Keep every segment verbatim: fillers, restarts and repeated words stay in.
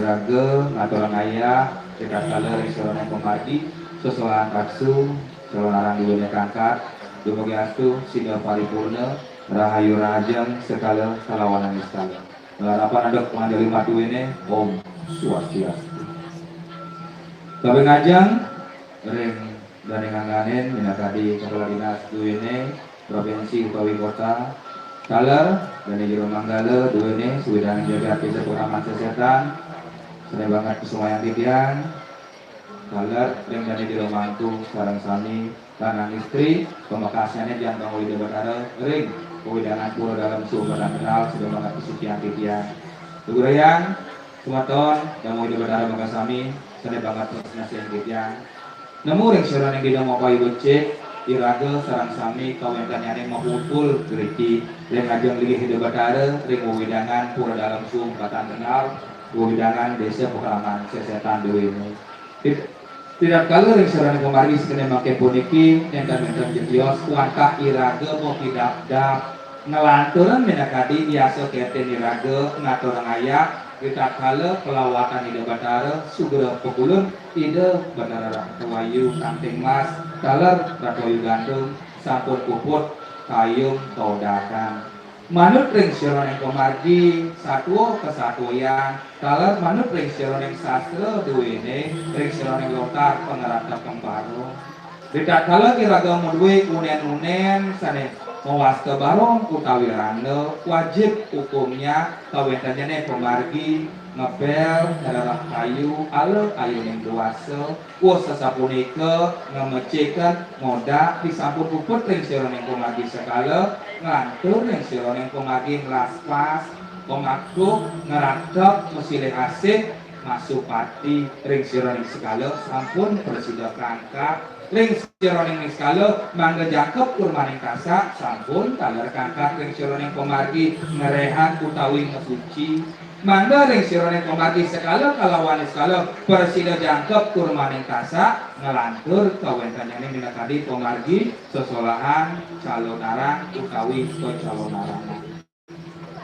Raga ngaturang ayah, ritatkala ring sajeroning pamargi, sesolahan taksu, calonarang duene kangkat, dumugi astu, sida paripurna, rahayu rahajeng sekala kalawanan niskala. Malarapan antuk panganjali matuine, Om Swastiastu. Kaping ajeng, ring dane ngangganin minakadi Kepala Dinas duene, provinsi utawi kota, taler dane jero manggala duene, sawedane jagat desa pakraman sesetan, sane banget kusumayang titiang, taler ring dane jero mantu sareng sami lanang istri, pamekasnyane tiang Kang Wida Batara ring wewidangan Pura Dalem Sumbatan Kenal, sida banget kusucian titiang. Lugrayang, semeton, Kang Wida Batara makasami, sane banget kusucian titiang. Nemu ring sajeroning dina mapayu becik, iraga sareng sami kawentennyane maputul griki, ring ajeng linggih Ida Batara, ring wewidangan Pura Dalem Sumbatan Kenal, wewidangan Desa Pakraman Sesetan duene. Tit-, titatkala ring sajeroning pamargi sakadi mangkin puniki, nenten-nenten jetios, wantah iraga mapidabdab, nglanturang minakadi biasa kenten iraga ngaturang ayah, ritatkala kalawatan Ida Batara, sugra pakulun Ida Batara Rahata Wayu, Kanting Mas, taler Ratu Wayu Gantung, sampun puput kayun kaodakan. Manut ring sajeroning pamargi, satua kasatuayang, taler manut ring sajeroning sastra duene, ring sajeroning lontar pangratepang barong. Ritatkala iraga madue unen-unen sane mawasta barong utawi randa, wajib hukumnya kawentennyane pamargi ngebel ngrereh kayu ala kayuning dewasa, wus sasapunika ngamecikan ngodak disampun puput ring sajeroning pamargi sekala, nglantur ring sajeroning pamargi nglaspas, pamakuk, ngratep, masilih asih, masupati ring sajeroning sekala sampun prasida kangkat, ring sajeroning sekala mangda jangkep kurmaning tasak sampun taler kangkat ring sajeroning pamargi ngrerehang utawi ngasuci. Mangda ring sajeroning pamargi sekala kalawan sekala prasida jangkep kurmaning tasak nglantur kawentennyane minakadi pamargi sesolahan calonarang utawi pacalonarangan.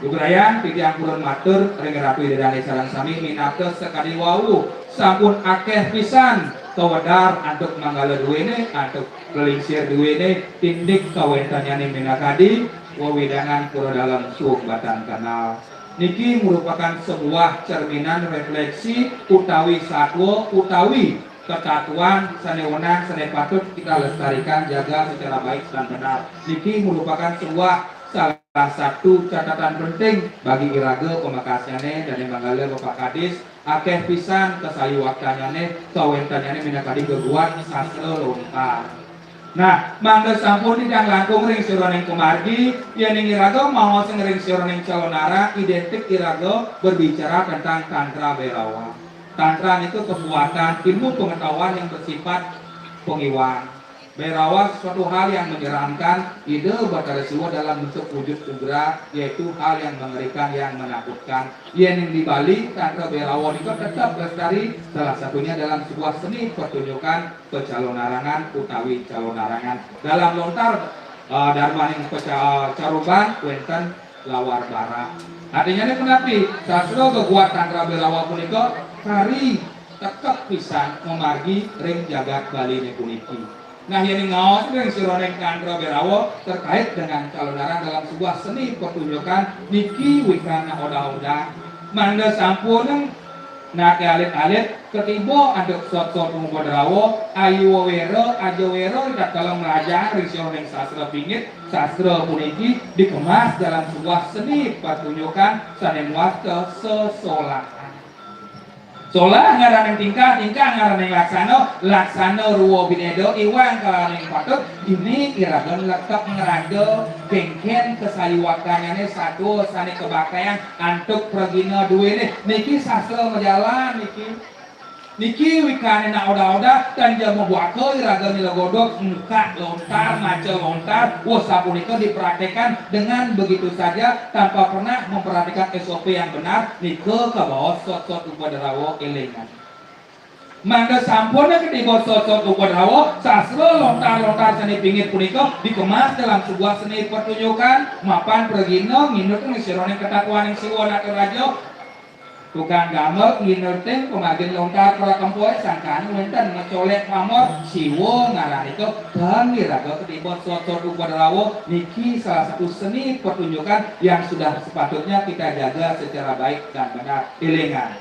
Lugrayang titiang purun matur ring Ratu Ida Dane sareng sami minakta sakadi wau sampun akeh pisan kawedar antuk manggala duene, antuk lelingsir duene, indik kawentennyane minakadi wewidangan Pura Dalem Sumbatan Kenal. Niki merupakan sebuah cerminan refleksi utawi satwa utawi ketatuan sane wenang sane patut kita lestarikan, jaga secara baik dan benar. Niki merupakan sebuah salah satu catatan penting bagi iraga pamekasnyane dane manggala Bapak Kadis, akeh pisan kasayuaktannyane, kawentennyane minakadi geguat sastra lontar. Nah, mangda sampun titiang langkung ring sajeroning pamargi, yening iraga maos ring sajeroning calonarang, identik iraga berbicara tentang tantra Bhairava. Tantra itu kekuatan ilmu pengetahuan yang bersifat pengiwang. Bhairava sesuatu hal yang menyeramkan, Ida Batara Siwa dalam bentuk wujud ugra, yaitu hal yang mengerikan, yang menakutkan. Yening di Bali, tantra Bhairava nika tetep lestari, salah satunya dalam sebuah seni pertunjukan pecalonarangan utawi calonarangan. Dalam lontar, eh, darmaning peca-, caruban wenten lawar barak. Artinyane punapi? Sastra geguat tantra Bhairava punika kari tekep pisan mamargi ring jagat Baline puniki. Nah, yen ngaos ring sajeroning tantra Bhairava terkait dengan calonarangan dalam sebuah seni pertunjukan niki wikan odah-odah. Mangda sampun nate alit-alit katiba antuk sot-sot Upadrawa, ayu wera, aja wera ritatkala mlajah ring sajeroning sastra pingit, sastra puniki dikemas dalam sebuah seni pertunjukan sane mawasta sesolahan. Solah ngaraning tingkah, tingkah ngaraning laksana, laksana ruwa bineda, iwang kalaning patut, dini iraga nglekep ngrada kengken kasayuaktannyane satua sane kabaktayang antuk pragina duene. Niki sastra majalan niki. Niki wikane nak odah-odah, tan ja mabuaka iraga nyelegodog muka lontar, maca lontar, wah sapunika dipraktekkan dengan begitu saja tanpa pernah memperhatikan S O P yang benar, nika kabaos sot-sot Upadrawa elingan. Mangda sampun katiba sot-sot Upadrawa, sastra lontar-lontar seni pingit punika dikemas dalam sebuah seni pertunjukan, mapan pragina nginut ring sajeroning ketatuaning Siwa Nataraja. Tukang gamel nginertin pemagin lontar para kempoe sangkan wenten macolek pamor siwa ngaran ika tan iraga ketiba sot-sot upadrawa niki salah satu seni pertunjukan yang sudah sepatutnya kita jaga secara baik dan benar. Elingan.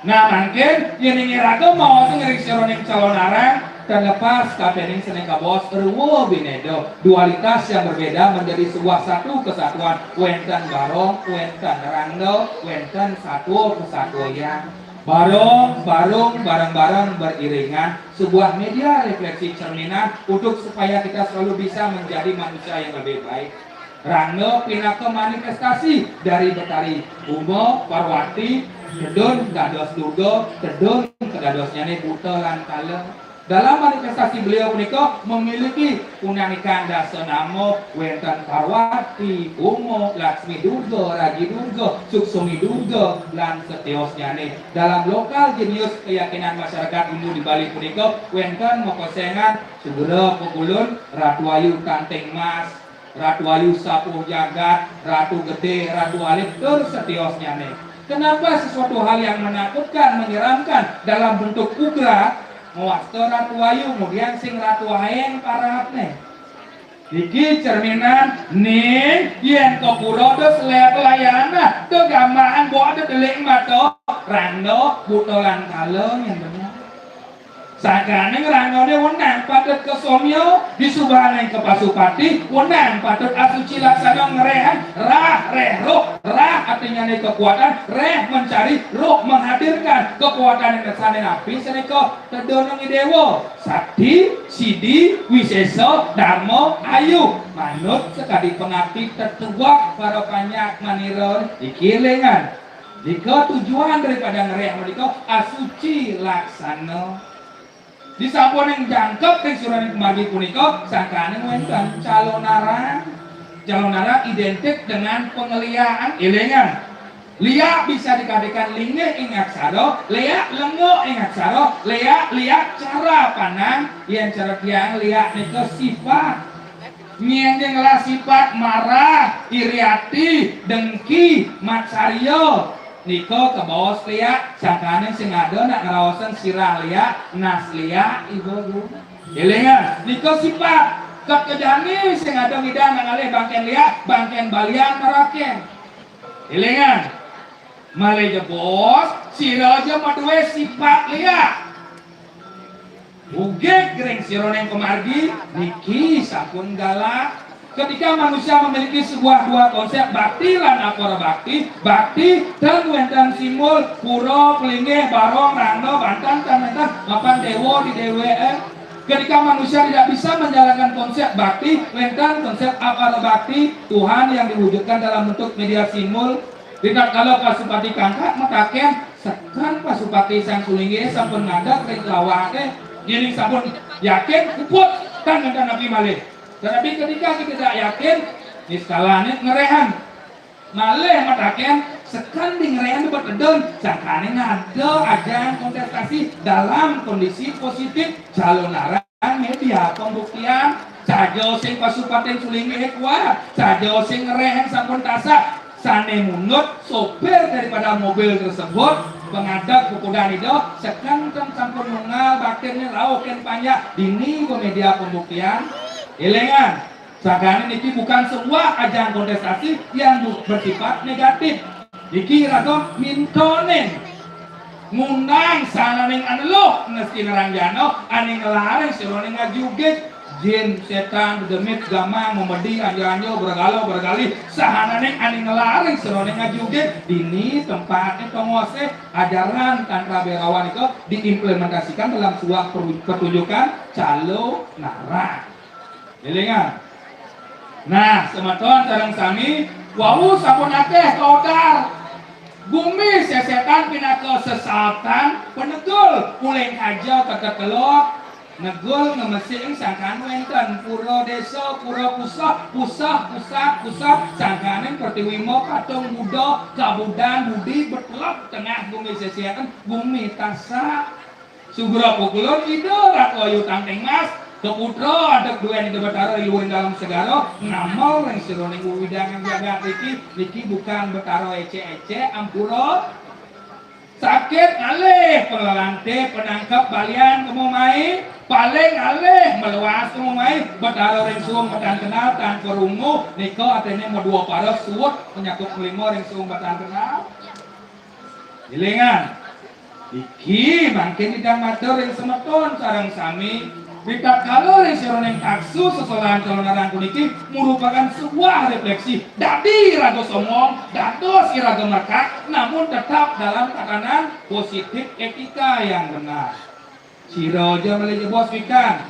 Nah, mangkin yen iraga maos ngring sironing calonarang, terlepas kapening seni kabos rua bineda, dualitas yang berbeda menjadi sebuah satu kesatuan, wenten barong, wenten rangda, wenten satua kesatuan. Barong, barong, bareng-bareng beriringan, sebuah media refleksi cerminan untuk supaya kita selalu bisa menjadi manusia yang lebih baik. Rangda pinaka manifestasi dari Betari Uma Parwati, tedun dados Durga, tedun kedadosnyane buta lan kala. Dalam manifestasi beliau punika memiliki punanikan dasa nama, wenten Parwati, Uma, Laksmi Durga, Ragi Durga, Suksumi Durga, lan setiosnyane. Dalam lokal jenius keyakinan masyarakat Hindu di Bali punika wenten mapesengan Sugro Pugulun, Ratu Ayu Tangting Mas, Ratu Ayu Sapuh Jagat, Ratu Gede, Ratu Alit, tur setiosnyane. Kenapa sesuatu hal yang menakutkan, menyeramkan dalam bentuk ugra mawasta Ratu Ayu, kemudian sing Ratu Aeng parabne? Niki cerminan ning yen ka pura da selep layana, da gamaan bok da delik mata, rangda, buta lan kala nyen bener. Sangkaning rangdane wenang patut ka somya, disubaning ka Pasupati, wenang patut asuci laksana ngrehang, rah, reh, roh, rah artinyane kekuatan, reh mencari, roh menghadirkan, kekuatan sane napi sane ka tedunung idewa, sakti, sidi, wisesa, dharma, ayu, manut sakadi pangapti tetuak para panjak manira iki elingan. Nika tujuan daripada ngreh menika asuci laksana. Disampuning jangkep ring suraning pamargi punika, sangkaning wenten calonarang. Calonarang identik dengan pengeliaan, elingan. Liak bisa dikadikan linggih ing aksara, liak lenga ing aksara, liak, liak cara pandang, yen cara tiang liak nika sifat. Nyen ngelah sifat marah, iri ati, dengki, matsarya, nika kabaos liak, sangkaning sing ada nak ngraosan sirah liak, nas liak, ibu, bu. Elingan, nika sifat. Ket kejani sing ada ngidang nak ngalih bangken liak, bangken balian maraken. Elingan. Malih jebos, sira ja madue sifat liak. Ugig ring siraning pamargi niki sampun galak. Ketika manusia memiliki sebuah dua konsep bakti lan apara bakti, bakti ten wenten simbol, pura, pelinggih, barong, rangda, banten, ten wenten mapan dewa di deweke. Ketika manusia tidak bisa menjalankan konsep bakti, wenten konsep apara bakti, Tuhan yang diwujudkan dalam bentuk media simbol. Ritatkala Pasupati Kangkat mataken, seken Pasupati Sang Sulinggih sampun ngadeg ring lawake, yening sampun yakin, puput, tan ngenten napi malih. Tetapi ketika kita tidak yakin, niskalane ngerehan. Malih mataken, seken di ngerehan betedun, sangkane ngada ajang kontestasi dalam kondisi positif, calonarang media pembuktian. Saja sing Pasupatin Sulinggihe kuat, saja sing ngerehen sampun tasak, sane munut sopir daripada mobil tersebut, pangadeg pupudan Ida, seken ten sampun nunggal baktinne rauh ken panjak, dini be media pembuktian. Elingan, sakane niki bukan sebuah ajang kontestasi yang bu-, bersifat negatif. Niki raga mintonin. Ngundang sahananing aneluh nesti nerangjana, ane nglarang sirane ngajugig. Jin, setan, dedemit, gamang, memedi, anja-anja, bergala, bergalih, sahananing ane nglarang sirane ngajugig, dini tempatne tongose, ajaran Tantra Bhairawa nika diimplementasikan dalam sebuah peru-, pertunjukan calonarang. Elingan. Nah, semeton sareng sami, wau sampun akeh kaodar. Gumi sesetan pinaka sesaatan, penegul, uling aja keketelok, negul ngemesik sangkan wenten, pura desa, pura pusah, pusah, pusah, pusah, sangkaning pertiwi ma patung Buddha, kabudan, budi, betelok tengah gumi sesetan, gumi tasak. Sugra pukulun Ida Ratu Ayu Tangting Mas, kaputra adep duen Ida Betara ring luhur ing dalem segara, ngamel ring sajeroning wewidangan jagat niki, niki bukan Betara ecek-ecek, ampura. Sakit ngalih, panglanté, panangkep balian kemu mai, paling ngalih, maluas kemu mai, Betara ring suung batan kenal tanpa runguh, nika artiné madua para suud, panyakup nglima ring suung batan kenal. Élingang. Niki mangkin Ida matur ring semeton sareng sami, ritatkala ring sajeroning taksu sesolahan calonarang puniki merupakan sebuah refleksi. Dadi iraga sombong, dados iraga merkak, namun tetap dalam tatanan positif etika yang benar. Sira ja malih jebos wikan.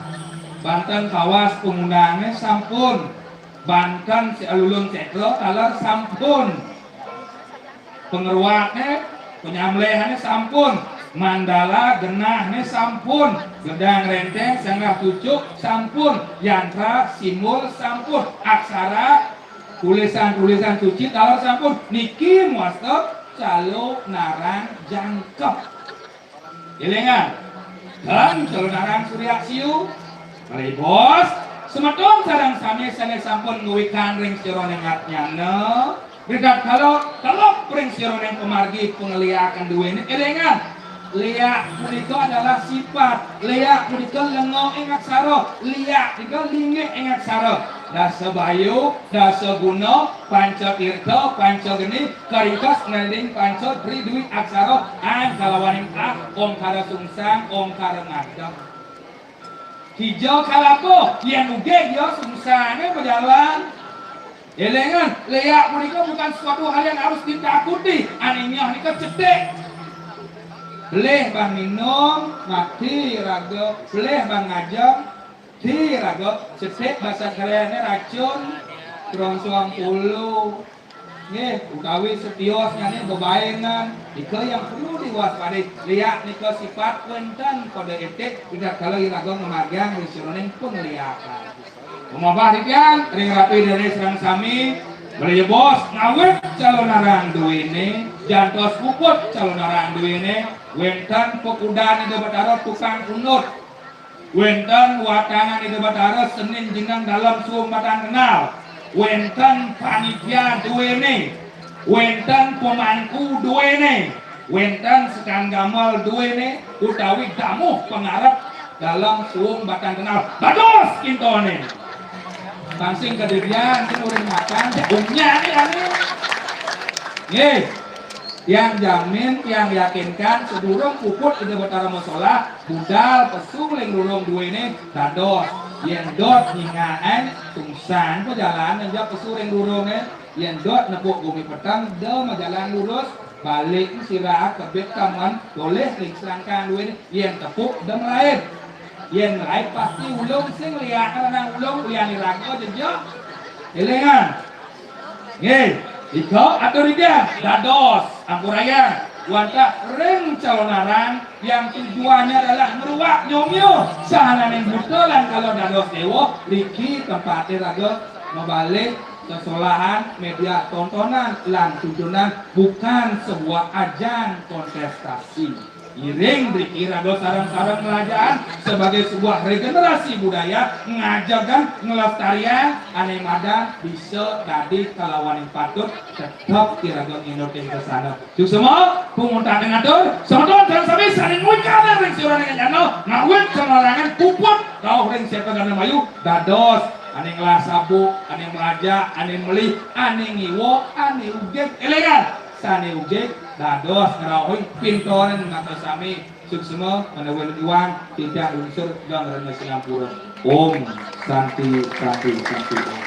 Banten Kawas pangundangé sampun. Banten si alulun setra taler sampun. Pangruatné, panyamlehné sampun. Mandala genahné sampun. Gedang renteng sanggah cucuk sampun. Yantra simbol sampun. Aksara tulisan-tulisan suci taler sampun. Niki mawasta calonarang jangkep. Élingang, ten calonarang Surya Siu. Malih bos, semeton sareng sami sané sampun ngwikan ring sajeroning atnyana, ritatkala telep ring sajeroning pamargi pangliakan duéné, élingang. Liak punika adalah sifat, liak punika lenga ing aksara, liak punika linggih ing aksara. Dasa bayu, dasa guna, panca tirta, panca geni, karingkes ngending panca dri dwi aksara, an kalawaning ah, ongkara sungsang, ongkara ngadeg. Kija kalapa, yén ugig ya sungsané majalan. Élingang, liak punika bukan sesuatu hal yang harus ditakuti, ané nyah nika cetik. Pelih bang minum, mati raga, pelih bang ngajeng, Ti raga, cetik basa keréné racun, krongsoang pulu. Nggih, utawi setiosnyané bebaénan, nika yang perlu diwaspadai. Liak nika sifat wénten kode etik, ritatkala iraga ngamargiang ring sajeroning pangliakan. Pamahbah titiang, ring Ratu Ida Dané sareng sami, malih jebos ngawit calonarang duéné, jantos puput calonarang duéné, wénten pakudan Ida Batara tukang kunut. Wénten watangan Ida Batara senin jeneng dalem suung batan kenal. Wénten panitia duéné. Wénten pemangku duéné. Wénten sekan gamel duéné utawi damuh pangarep dalem suung batan kenal. Dados kintoné. Pang sing kadadian, sing uring makan, umnya nih, ane. Nggih. Tiang jamin, tiang yakinkan, sadurung puput Ida Batara masolah, budal pesu ring rurung duéné dados. Yén dot nyingakan, sungsang pajalan ja pesu ring rurungé. Yén dot nepuk gumi peteng, da majalan lurus, balik sira kebit kaman, tolih ring selangkang duéné, yén tepuk da malaib. Yén malaib pasti ulung sing liak nang ulung, ulian iraga ja. Élingang. Nggih, ika atur ida dados ampurayang wantah ring calonarang yang tujuannya adalah ngruak nyomyo sahananing buta lan kala dados déwa, riki tempaté raga mabalik sesolahan media tontonan lan tuntunan, bukan sebuah ajang kontestasi. Iring mriki raga sareng-sareng melajahan sebagai sebuah regenerasi budaya, ngajegang, nglestariang, ané madan bisa dadi kalawaning patut tetep iraga nginut ing sesana. Suksma, pungutaning atur, semeton sareng sami sané ngwikanang ring sira ning nyana, ngawit semarangan puput rauh ring Setra Gana Mayu, dados ané ngelah sabuk, ané melajak, ané melih, ané ngiwa, ané ugig. Élingang, sané ugig, dados ngrauhin pintoran mata sami, suksma, menawi iwang, titiang lungsur, geng rena sinampura. Om Santi, Santi, Santi, Om.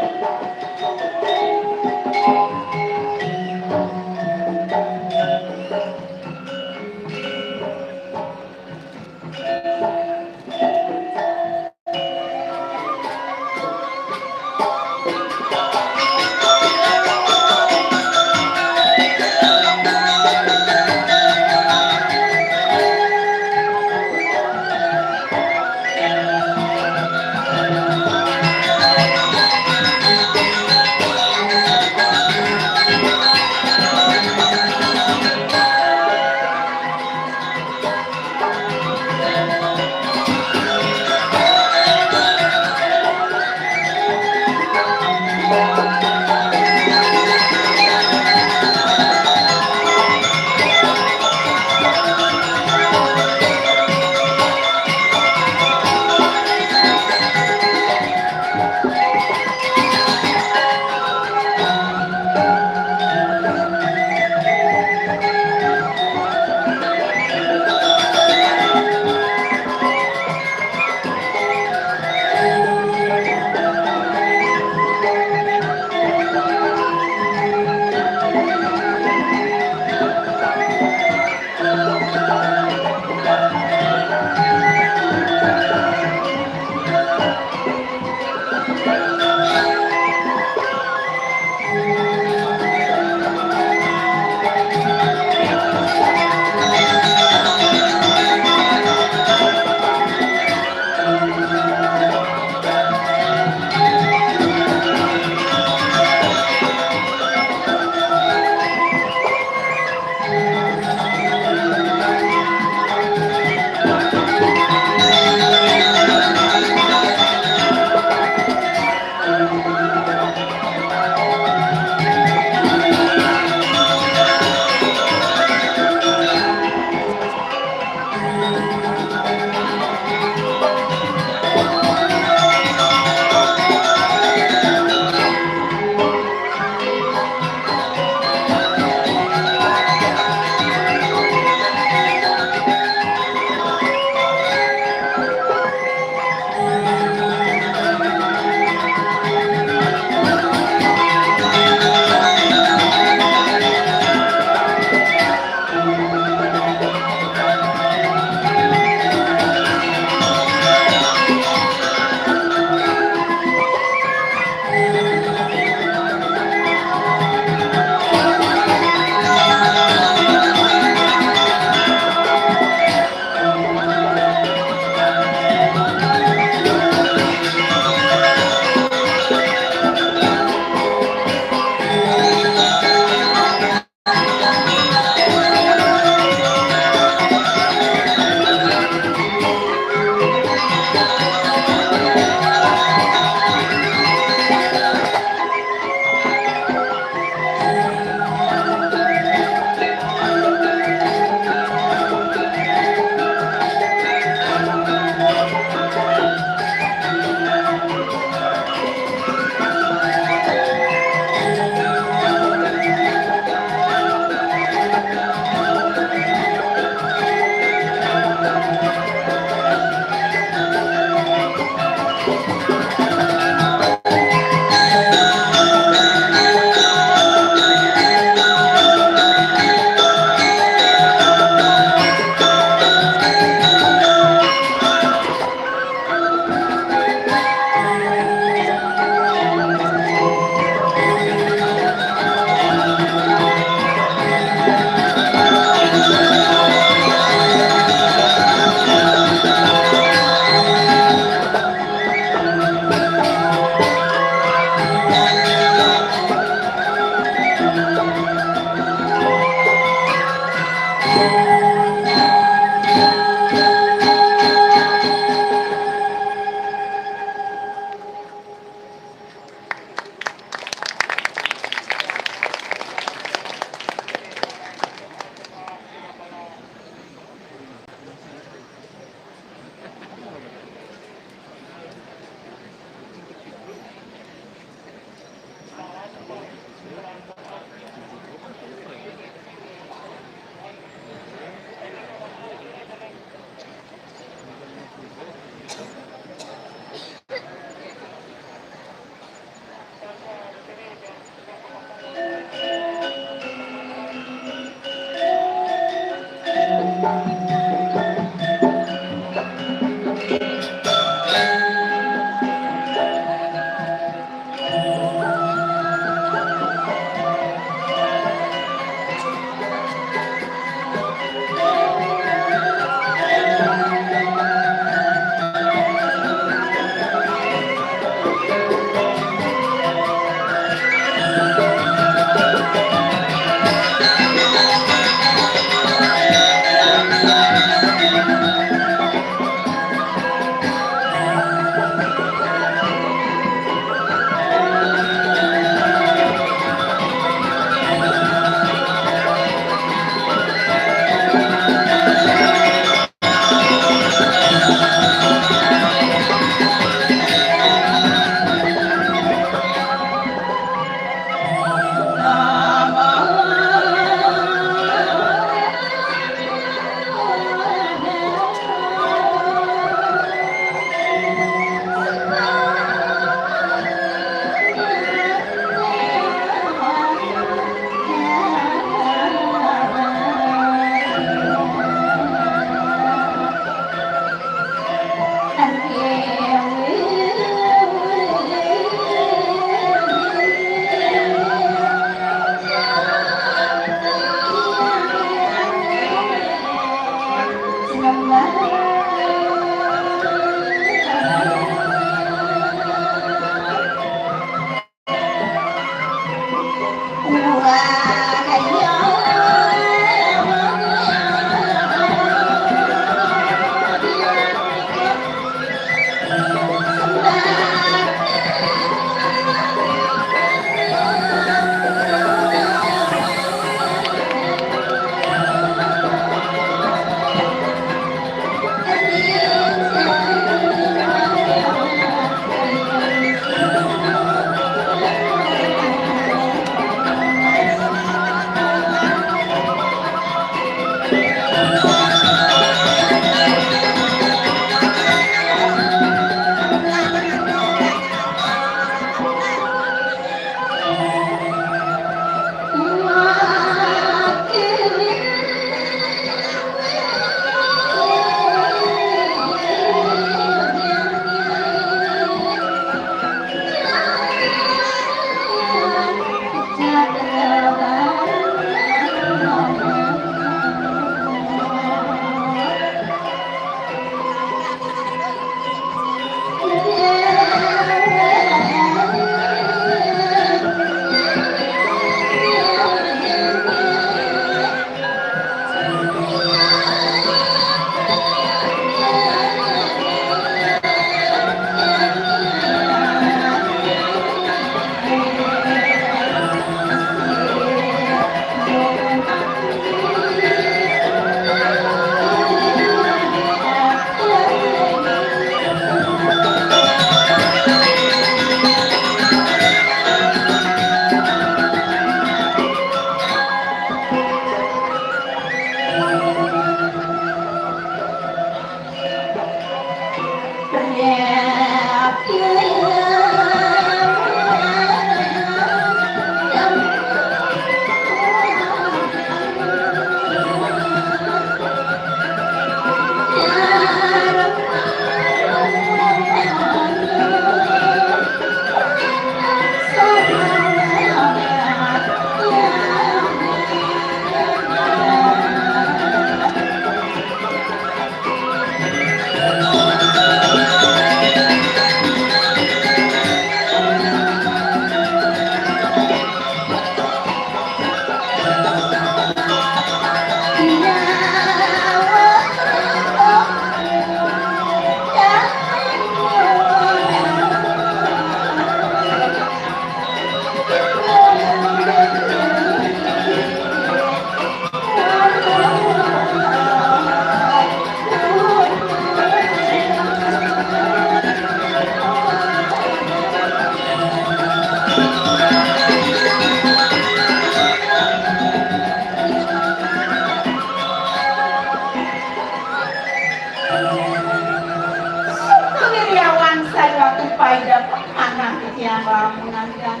Kewiryawan sayuwaktu paida panah titiang lamun ngantiang.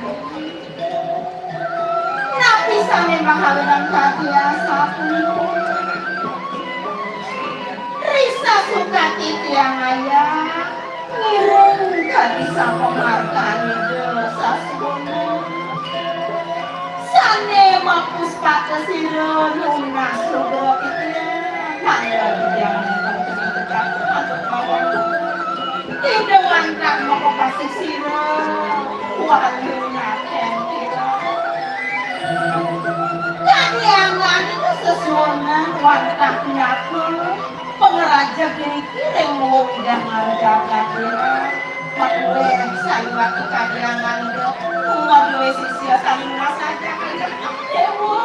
Napi sané mahalengan kadi asapunika? Risa sukati tiang ayah, ngiring kadi sapamarkan Ida Sasuhunan. Sané mapuspaka sira nunas lugra titiang, mangda titiang nenten titiang antuk mawon. Ida wantah mapapasih sira, walu naken sira. Kadiangan Ida Sasuhunan wantah nyapa, pangrajeg iriki ring wewidangan jagat ira. Madué sayuwaktu kadiangan Ida, madué sisia sané nunas ajak Ida. Déwa.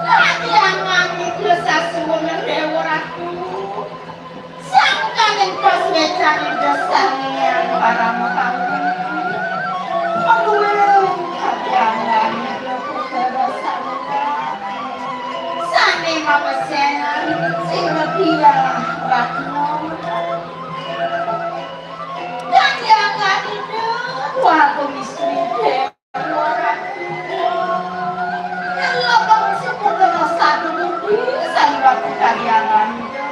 Kadiangan Ida Sasuhunan Déwa Ratu. Sangkaning pasuécan Ida Sang Hyang Parama Kawi. Madué kadiangan Ida Putra Samuka. Sané mabesen sira Diah Ratna. Kadiangan Ida Wagung Istri Déwa Ratu. Kala bangsa putra sadu budi sayuwaktu kadiangan Ida.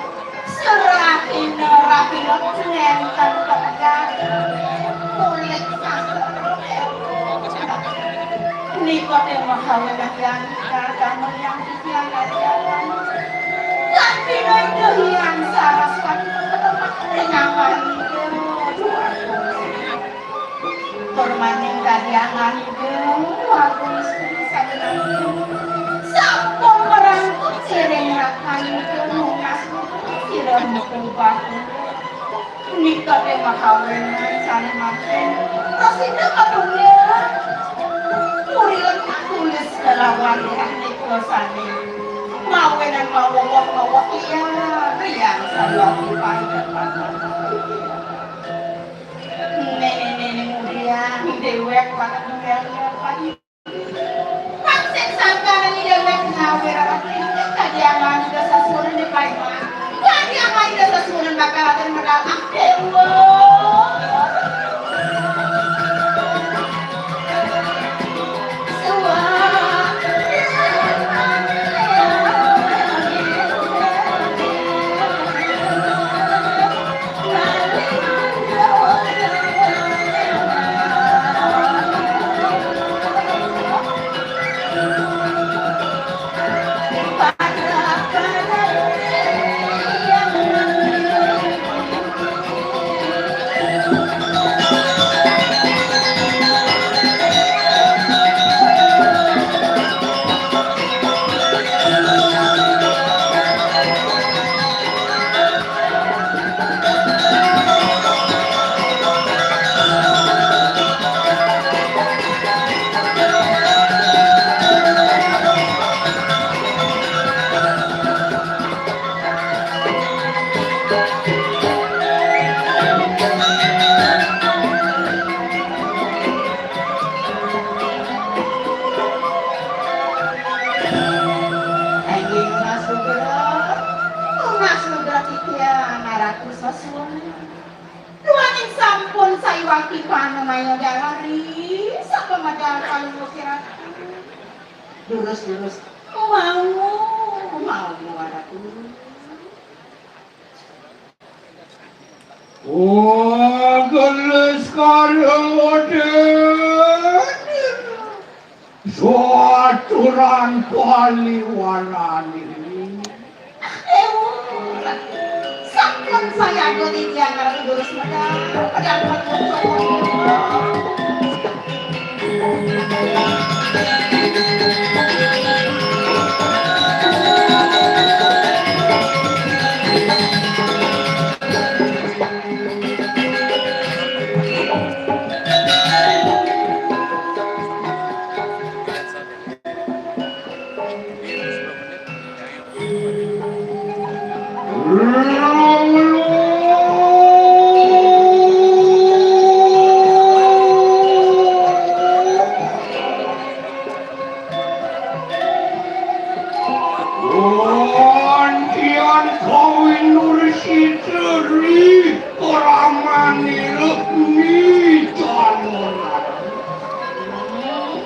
Serahina rahina nénten pegat. Kulit sastra. Nika té mahaweneh yan kadamelan titiang kadiangan. Lan pinunjuh yan saraswati ring angganing Déwa. Tur maning kadiangan Ida Wagung Istri sané sampun merangkut siring rakan Ida nunas sira mukubah. Nika té mahaweneh sané mangkin prasida katunggil. Puri lemah tulis kalawan nika sané mawinan maweweh-weweh iya riang salaki paida. Néné-néné mudian déwék pakan pagi. Pang sing sangkaning déwék ngawé rarat kadiangan Ida Sasuhunan di paima. Kadiangan Ida Sasuhunan bakal atur medal ah déwa. Pati panamaya jalari, sapa madal kalungguh kiratu. Durus, durus. Mau, mau, mau, Ratu. Oh, gelis kalung modern. Soaturan paliwarane. Ewu, sampun sayaga titiang ngarep durus medal, pedang perkutut. Antian kawin nulis itu ri. Ora manira micalonan.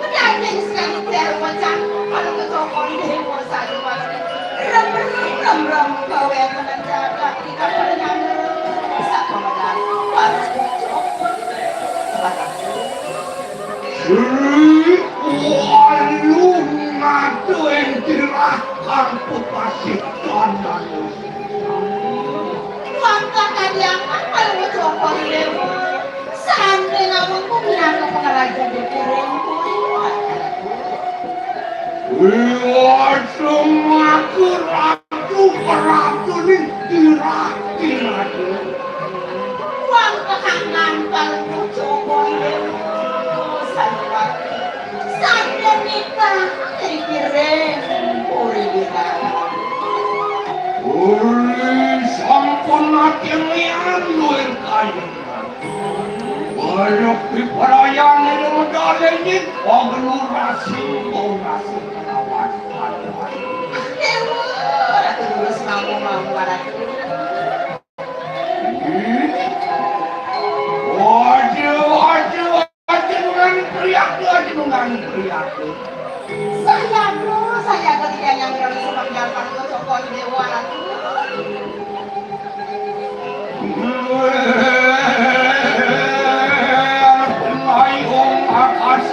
Pengantin sekali tiar wacan, kalau kecokol dewa saja pasti. Rem, rem, rem, rem, gawe tenan jaga, kita pernah ngerem. Sakomedan, baru kecokol. Sri, walu ngatu entirah, kartu pasih kanan. Wangkah kadiaman malu coba lewa. Sandre namun ku minangka pangaraja dikiring kuwi. Wiwat semaku ratu, ratu ni dirati ratu. Wangkah ngantal ku coba lewa. Sanjewati. Sampun nikah, dikirim puri di tangan. Uli sampun ati mian luwih kayungan. Banyak diperayani medaleni, aglu rasi, bau rasi kelawan kayungan. Dewa, Ratu Durus mau, mau, Ratu. Waduh, waduh, waduh, nang priak, waduh, nang priak. Saya, bro, saya ketiga yang berani sepanjang waktu Joko Dewa, Ratu. Ayo, Mas.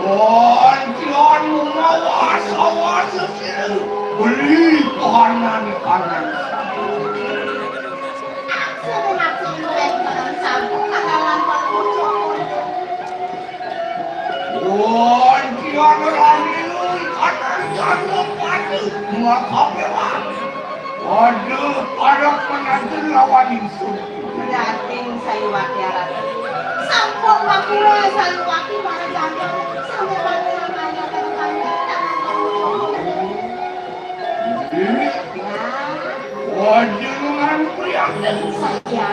Antian mawasa-wasa sira beli kahanan kanan. Aksene-aksene luwih meneng sampun kadalan panucuk. Antian rami luwih kanan jatuh pati makapewa. Waduh, pada pengantin lawan ingsun. Daging sayuwaki aran. Sampun makula sayuwaki para janda sampe panjenengan kaya kaya tangan. Panjenengan prihatin saja.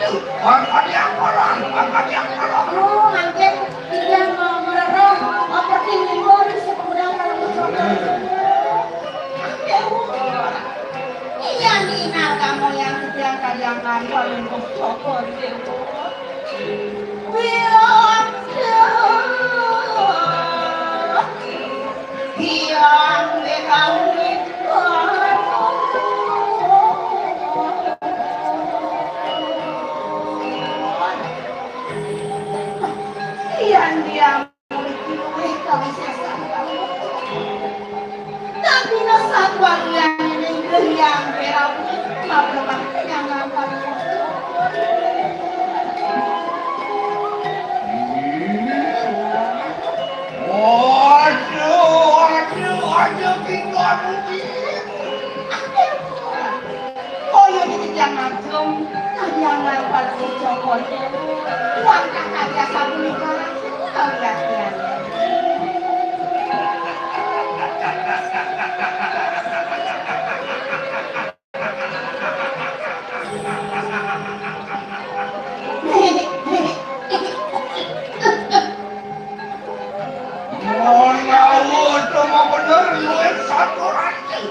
Mangkane aparan, mangkane aparan. Oh, mangke tiyang, eh, ngrereh, eh, pertiwi ing sepedang karo ngucap. Iya, Nina, kamu yang sedang kaliangan, paling kok sapa, Dewa? Bilang, bilang, bilang. Yen dia mriki luwih kawisésan. Tapi satwa liyané ning Hyang Wérawi mabremang kenyangan karo. Waduh, waduh, waduh, kita puji. Kaya iki tiyang agung, kahyangan Palungguh Joko iki. Langkah karya sapunika, kawiyatian. Menawa cuma bener luwih satu ratus.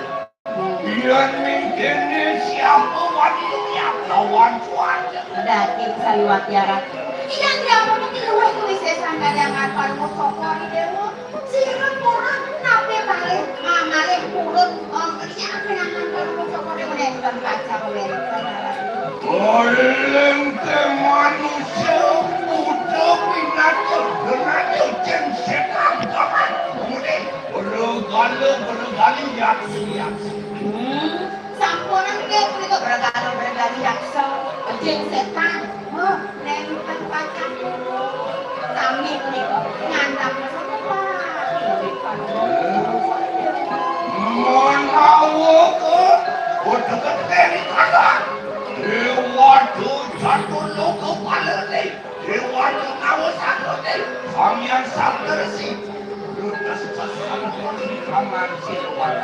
Yen ning kene siapa wani lihat lawan cuaca. Dadi saliwat yarat. Iya, nggih ampun, iki luwih kuwi sesan kaliangan Palungguh Cokor, Dewa. Sira purun nape malih, ah, malih purun, eh, melihat kaliangan Palungguh Cokor, Dewa, nenten pacang wenten. Paling ke manusia kudu pinatu, pinatu jin setan, kapan? Muni, bergala, bergali, yaksi, yaksi. Hmm. Sampun nggih punika bergala-bergali yaksa, jin setan. Huh, nenten pacang. Sami punika ngandhap sapa? Menawa ke, udah keteri kala. Dewa jatuh loka palene. Dewa Dewa Sakti, Sang Hyang Sakti Resi, ludes sesana pun kaman siluan.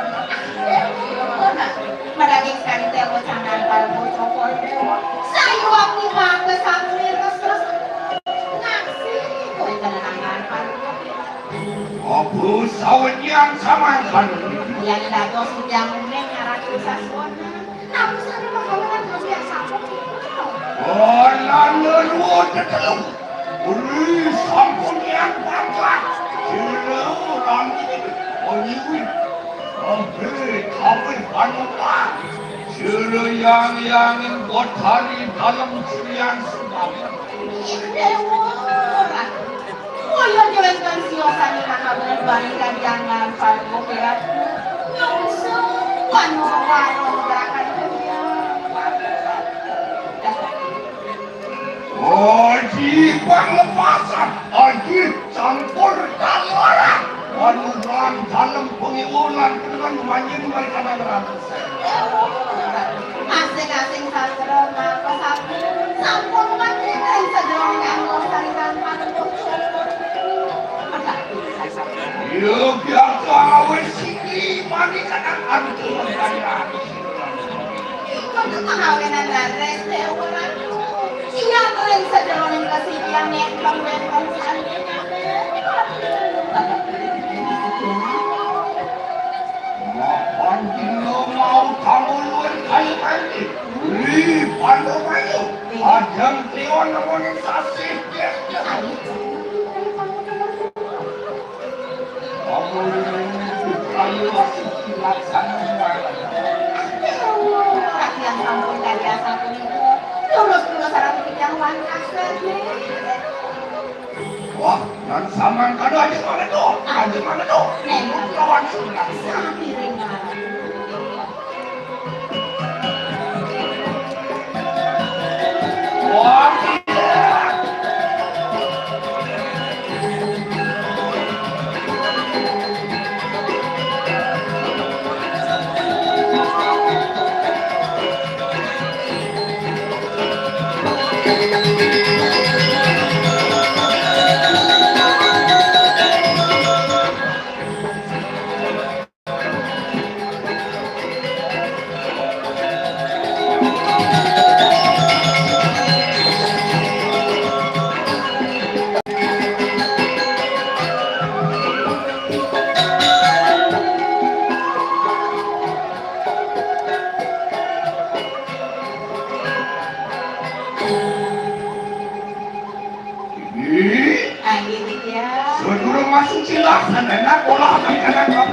Meragi sekali Dewa Sangan Palungguh Cokor Dewa. Sayuwakti mangke sami terus-terus ngaksi kowe tenangan Palungguh. Abu sawenyan samangkan. Yang dados yang menyarat saswana. Namun sami makawanan kami yang sampun. Oh, nanda dua tetelu. Uli sampun yang pangkat. Sila rami. Oliwi. Ambil kawin panumpang. Sila yang yang botani dalam surian sumbangan. Dewa. Kaya diwénten siosane makabar bali kaliangan Palungguh Ratu. Nyungsu panuwun gerakan dunia. Aji panglepasan, aji campur taluran. Panuwun dalem pengiwulan dengan manjing mereka. Asing-asing sastra maka sampun, sampun mati ing sajeroning angkor saritan panuwun. Yo biasa awis siki mani kadang antu kaya anu. Iku tuh pengawenan dan reste orang. Iya, ing sajeroning kasidian nek wénten sandingan. Mapan dina mau kamu luwih kaya kanthi. Ri, Pandhawa, ayo. Ajeng Kliwon nemoni sasih. Kamu luwih kaya siji laksana. Yang sampun kalian sampun itu. Lurus-lurus sareng titiang wangkas saja. Wah, nan sampean kado aja mana tuh? Aja mana tuh? Nembak lawan sudah. Sapiring. Wah, Cilok, sanana kolot, sanana kolot.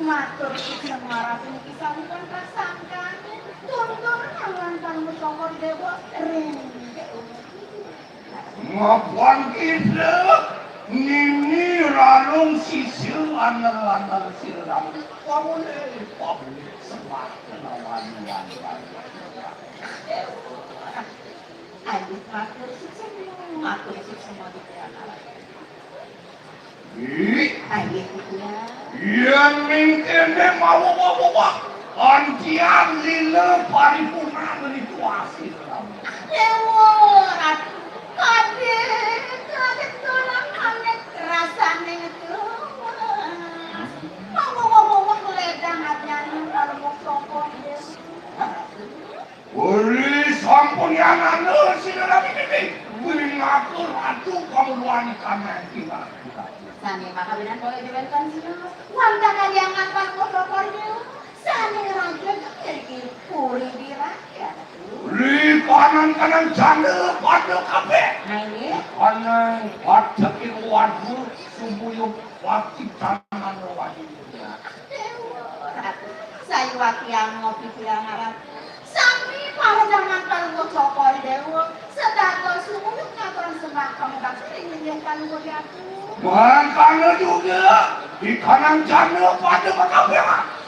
Matur suksma Ratu niki sampun prasangkan. Tuntunan lan Palungguh Cokor Déwa ring Déwa. Ngapan kita nini rarung sisya anel-anel siram. Pamulih, pamulih sembah kenawan yang. Aduh, matur suksma, matur suksma. Ih, ayo, iya. Yén mingkene mau wah-wah, antian lila paripurna rituasi. Déwa, Ratu, kadé, kadé dolang anet rasane ngedewas. Mau wah-wah ledang adnyana kalau mau sokong, Déwa. Uli sampun yanana sira rabi-rabi. Uli ngaku ratu kamuruan ikan nanti. Sane makawinan kaya diwenten sira. Wantah kaliangan Pak Protokol niku. Sane raja niki puri dirakyat. Uli kanan-kanan janda pada kabeh. Nah, ini. Kanan pada kiri warga sumuyup wakil kanan wajib. Dewa, Ratu. Sayuwakti angopi tiang aran. Sami para jaman Palungguh Cokor Déwa, sedatos sumuyup ngaturang sembah pangubakti ring linggih Palungguh Ratu. Mangkana juga, di kanang jana pada makabéh,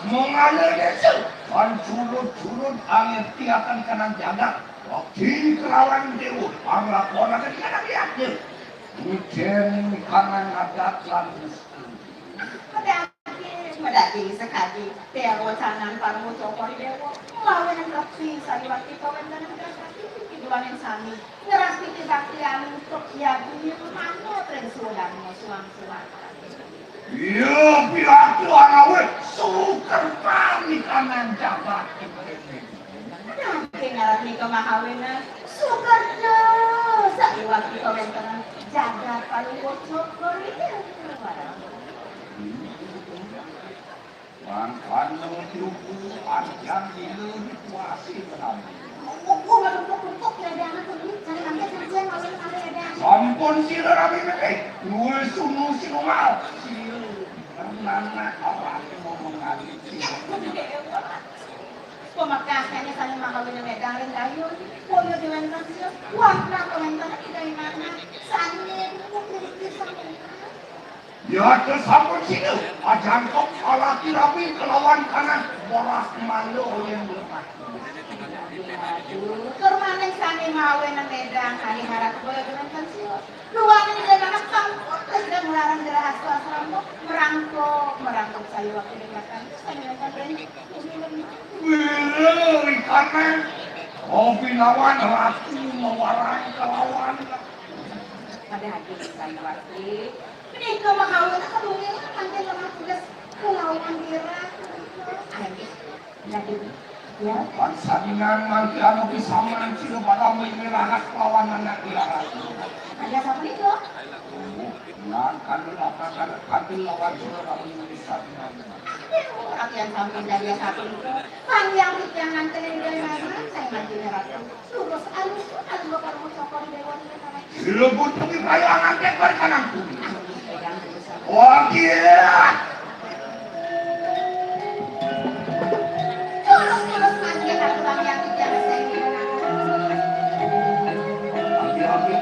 mangala desa, lan curut-curut angin tiatan kanang jagat, bakti kelawan déwa, panglakonaken kanang yadnya. Mujeng kanang adat lan restu. Medaging, medaging sakadi, Déwa Canan Parama Cokor Déwa, nglawan bekti sayuwakti kawéntenan kasakti, piduaning sami, ngrastiti bakti anu, yadnya manut ring suwedana suwang-suwang. Iya, piatu anawit, sukertan ikanan jagat. Nanging arep nika mahawena, sukerta, sayuwakti kawéntenan jagat Palungguh Cokor Déwa. Mangkana diupu anjang dina dikuasi menawi. Empuk, empuk, empuk, ya, ada anak kuning, cari mangga, cari jeng, mawin, mawin, ada. Sampun sira rabi mekeh, nuwun sunu sinumal. Sira nana awake ngomong ngalih. Ya, kudu dewa. Pamekasane sane mangawina medang ring kayun, boya diwenten sira, wantah kawéntenan ida inana, sane empuk diri sami. Ya, sampun sida, ajangkep alaki rabi kelawan kanan bolas malu oleh melekat. Aduh, tur maning sane mawe nemedang, hari harap boya dengan pensiun. Luar ini dari anak sampun, terus dia melarang jerah asal asal merangkuk, merangkuk saya waktu di belakang, terus saya dengan pensiun. Wih, kanan, kopi lawan ratu mewarang kelawan. Pada hati saya waktu. Menika makawin aku dunia, mangkin lemah tugas kelawan dira. Ayo, jadi, ya. Pansandingan mangke anu pisaman sira pada mirahat kelawan anak dira. Ada sapa niku? Nah, kan apa kan kan lawan sira kami sandingan. Rakyat sampun dari satu niku. Panjang pikiran kene dari mana? Saya mati neraka. Lurus alus, alus bakal ngucapkan dewan. Dilebut tumi kaya ngantek balik kanangku. Wah, gila. Lurus, lurus, mati, aku bang yang tidak saya. Oke, oke.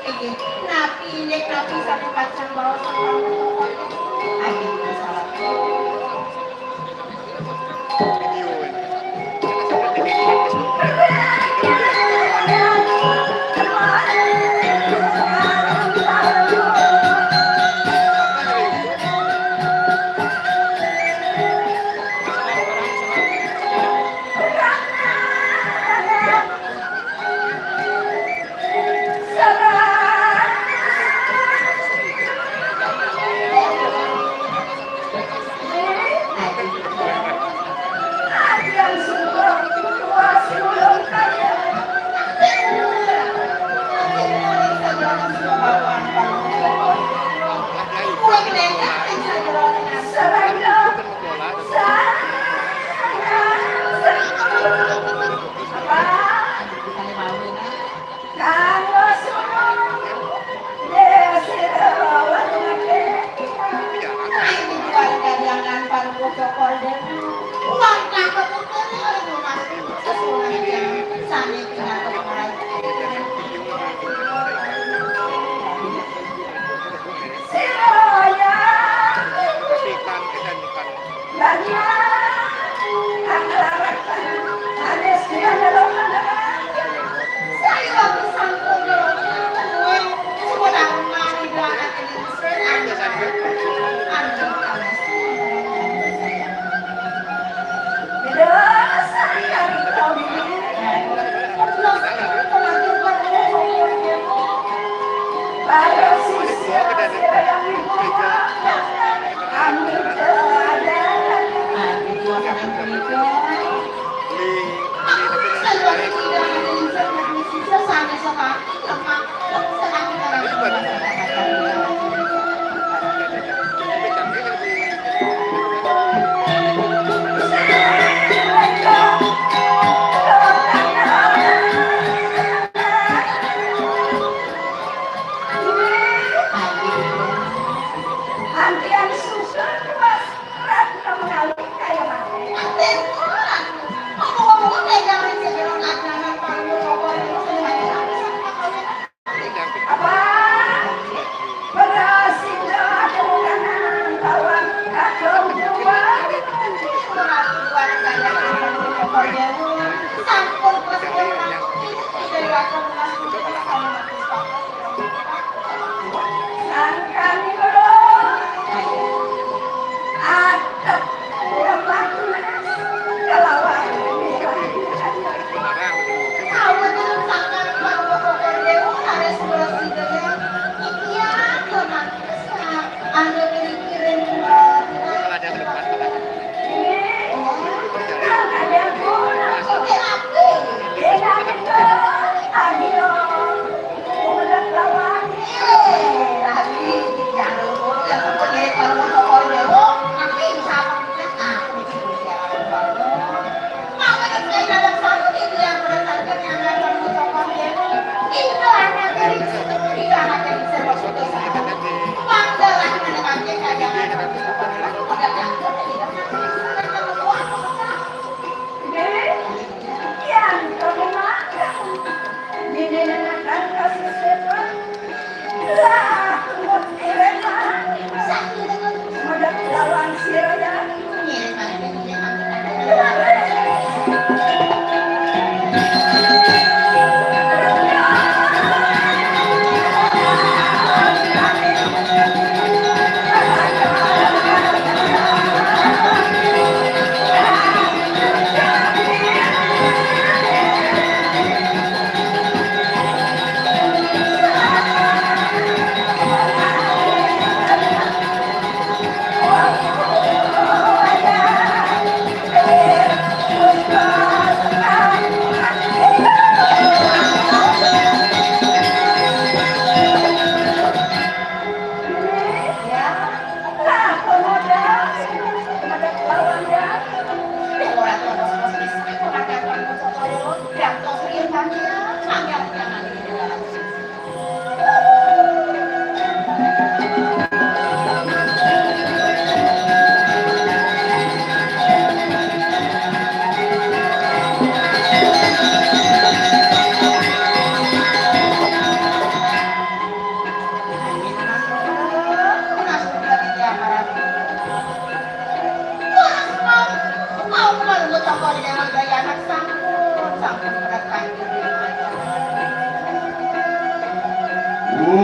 Inggih, napi indik napi sané pacang baos. Ayo, salah.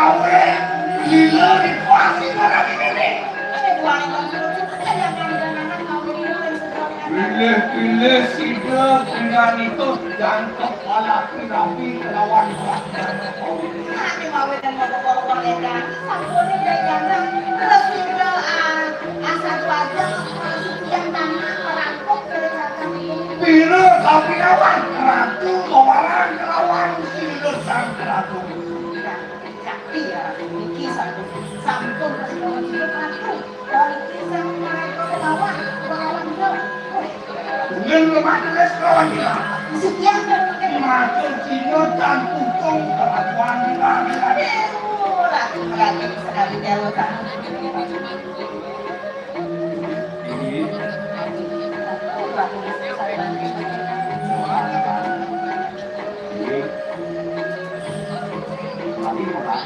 Awe, lila dikuasi marani nene. Pilih-pilih sida pinanito jangkep palaku rabi kelawan. Ati mawe dan bapak-bapak ledan, sampune ledan, terus sida, ah, asal wadah, ah, sucian tanah, merangkuk dari jagat ini. Pira kapilawan, ratu kawalan kelawan sida sang ratu. Iya, niki sampun, sampun kesedawan jiwa pelaku. Niki sampun mereka ke bawah, ke bawah juga. Dengan lemah teles kawan kita. Sekian. Maka Cina dan Putong kelakuan kita. Aduh, ratu mereka sekali jauh tahu. Ini. Ini. Tapi orang.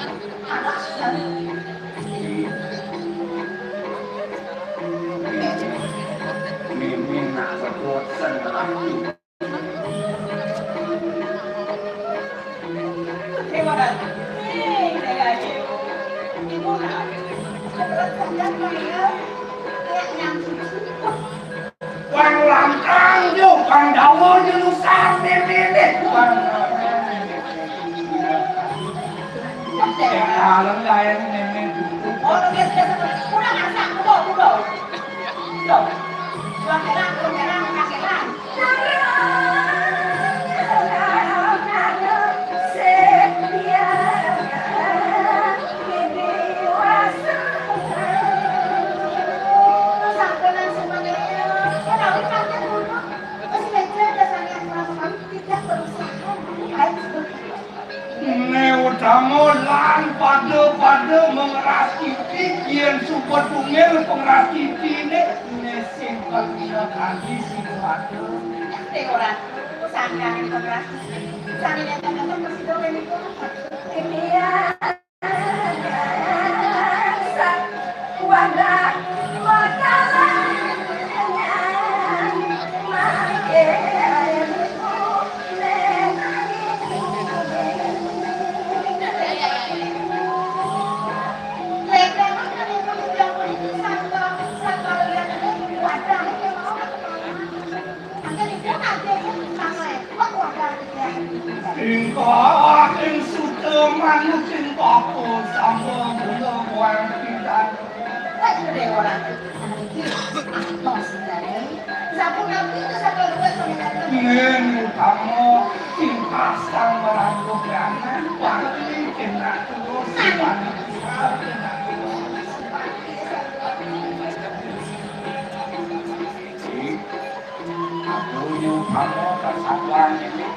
Mimin nak sebut senang. Wong lantang yo, wong dawa yo lusan mimine. Wong lantang. Dalem layan mimine. Oh, biasa, biasa. Udah masak, udah, udah. Udah. Udah kelar, udah kelar, udah kelar. Né Utama lan pada-pada mengeras titi, yen suba tungil pengeras titine, né sing kalina kali sing pada. Ora, sangkan pengeras titi. Sami nenten-nenten mesti dolen iku. Iya. Ingkang suta manut ing papa sampun kula wangkitan. Wis gedhe ora. Iki atos jane. Sapunapi to sampe luwes sampeyan. Ning utama sing pasang merangkup anak, pasti kena terus. Aku nyumpama kesatuan ini.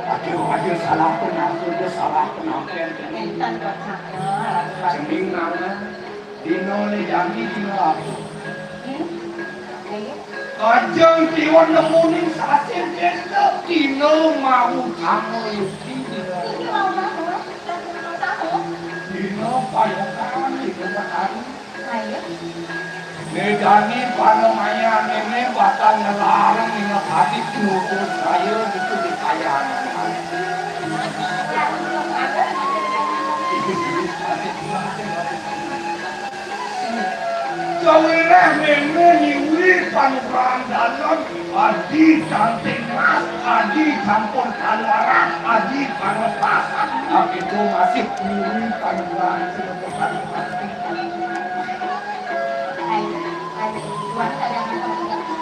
Aduh, aduh, salah penampilan, salah penampilan. Enten, Pak Cakra. Jeneng nama? Dina Ledani dina apa? Hmm? Iya. Kajeng Kliwon nemu ning sasih desa dina mau kamu iki. Iki mau kamu, dina mau kamu. Dina payokan, dina petani. Ayo. Ledani panemayan ini bakal ngelarang minyak hati nutup saya gitu di kayaan. Kawireh mene niwi panugrahan dalem, adi cantik mas, adi campur kaluaran, adi panglepas, apitu masih niwi panugrahan sing pasti.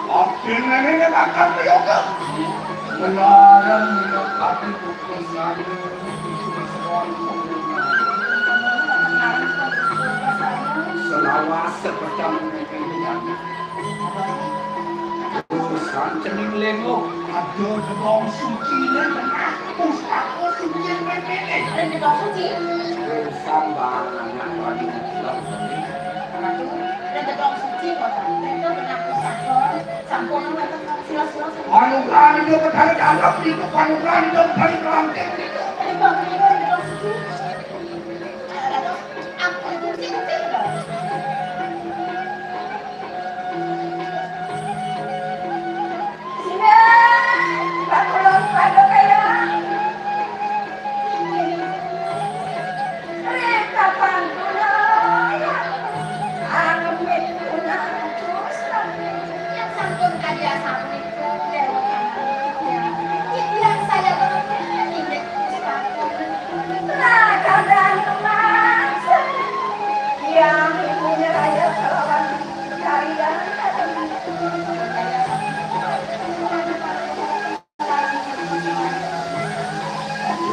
Abdi nene bakal yoga. Melarang minyak hati putus saya. Selawas sepedang. Urusan cening lengo, ada gedong suci ning tengah pustaka suci ning kene. Ada gedong suci? Urusan bang anak lagi. Ada gedong suci kok, ada tengah pustaka. Anugerah itu kembali ke alam itu, anugerah itu kembali ke lantai itu.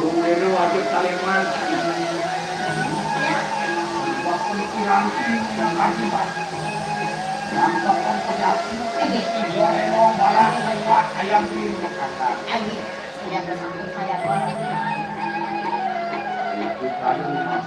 Lumero aja kalimat. Waktu itu ranting yang kasih, Pak. Yang tekan pedas. Dua relo barang lewat ayam di Jakarta. Ayo, tidak bersangkut saya, Pak. Itu tadi, Mas.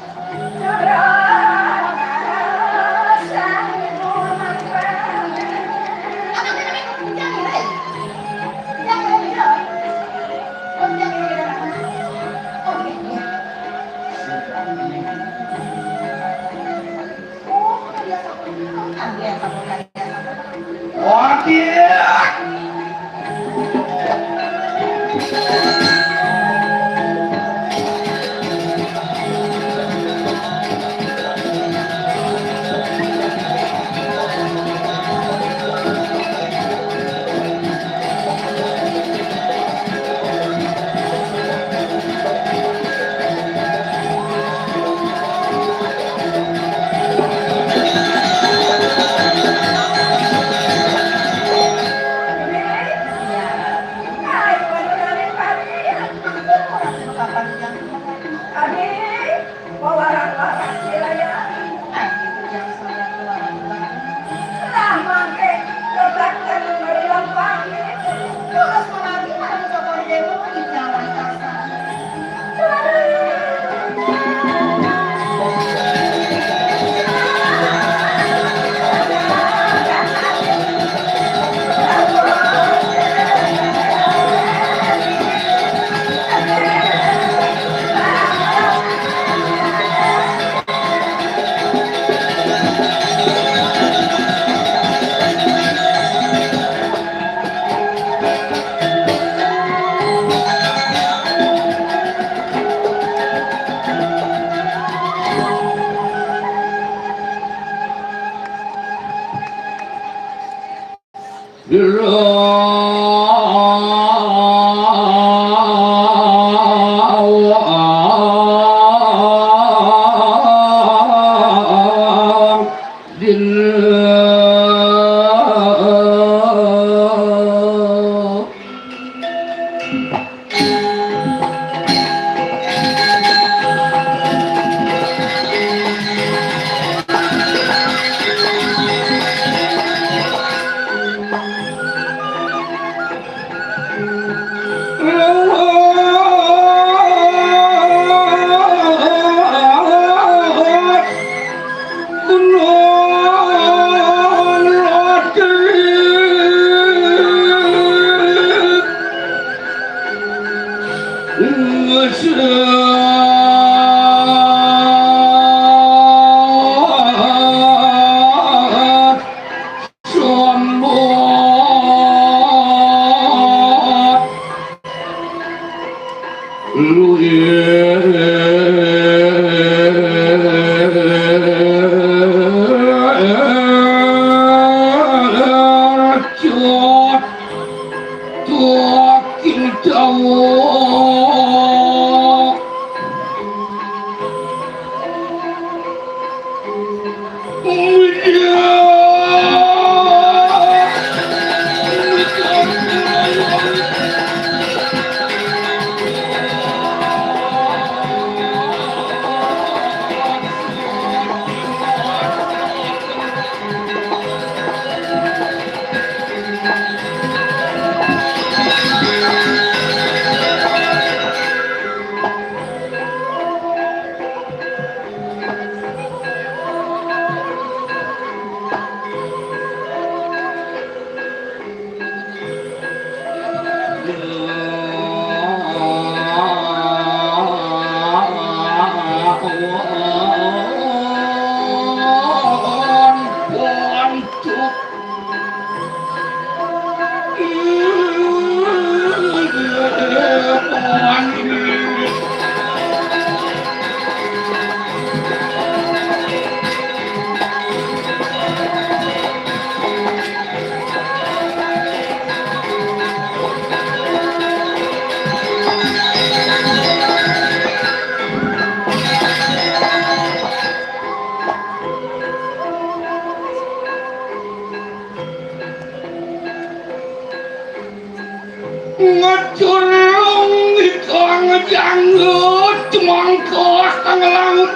Ngeculung di kang janggut mangkos kang laut.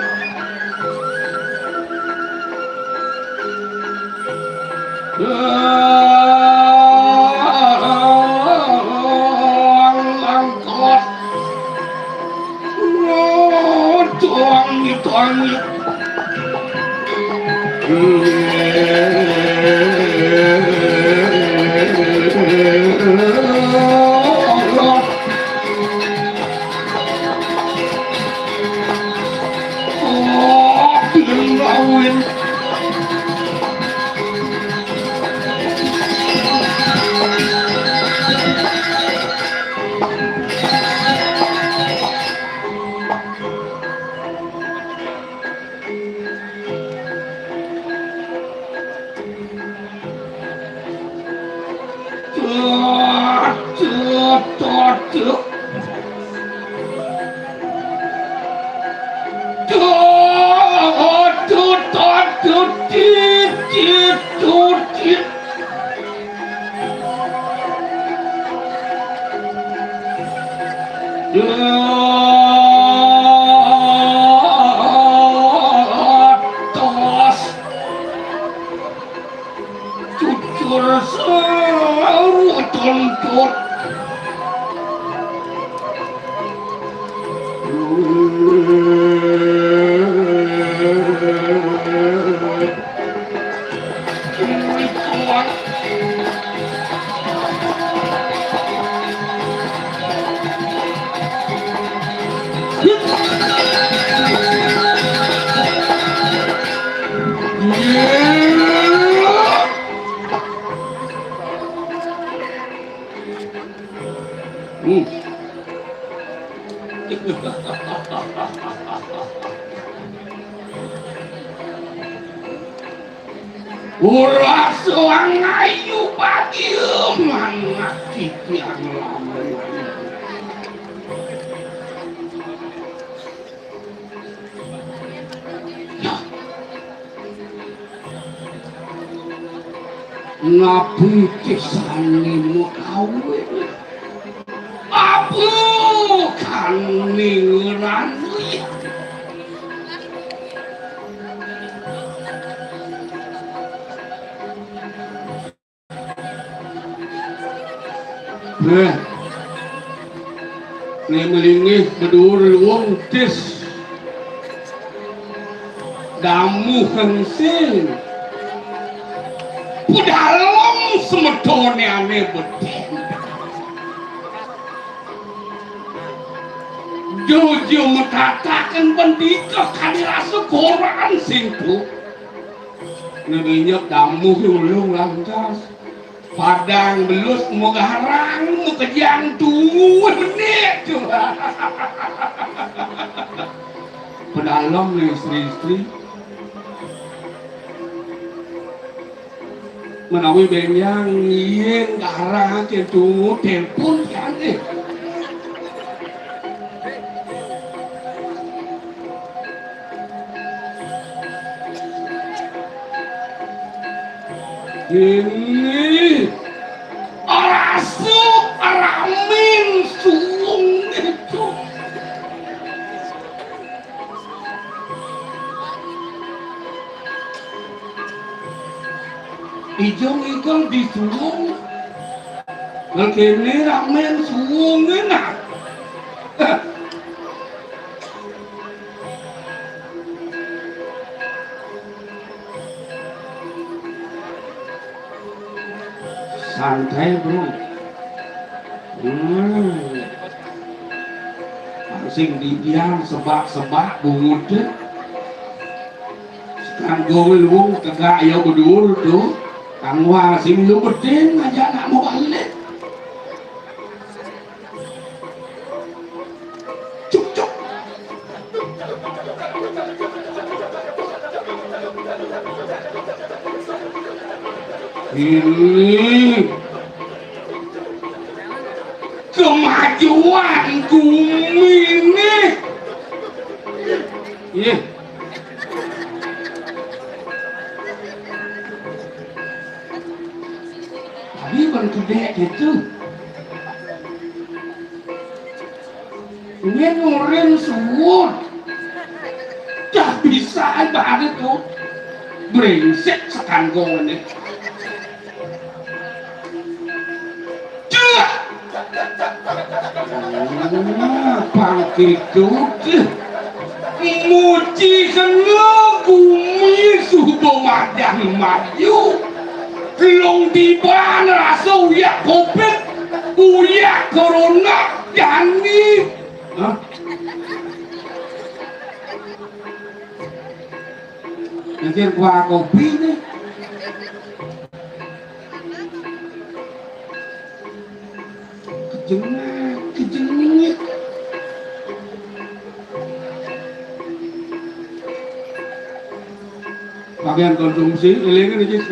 Mangkos. Tuang, tuang. Cucur seru tuntut. Hmm. Ora soang ayu pagi manah titiang lamun. Napi tisane makawin? Apa kaningeran? Nah, né melinggih beduur luung tis damuh sing pedalem semetoné ané bedén. Jojo matataken pendika kadi rasa koran sing tu. Né nginyep damuh ulung lantas. Padang belus magarang makejang tuwuh benik tu. Pedalem né istri-istri. Menawi bénjang yén garang kéntu telepon tiang, eh. Ini rasa ramin suwung itu. Ijung-ijung di suwung. Nang kéné ramen suwungé nah. Santai, Bro. Hmm. Sing didiang sebak-sebak bungut. Sekarang gawé luwung tegak ya bedur tuh. Kang Wal sing lu bedin aja nak mau balik. Cuk, cuk. Ini kemajuan gumi ini. Iya. Tapi bukan gede gitu. Ini ngurin suwun. Dah bisa banget tuh. Brengsek sekangkong ini. Cek! Pang kidut. Muji kena gumi suba madan maju. Lung tiban rasa uyak covid, uyak corona, jani. Hah? Mikir gua kopi nih. Kejengak, kejengit. Bagian konsumsi, eling iki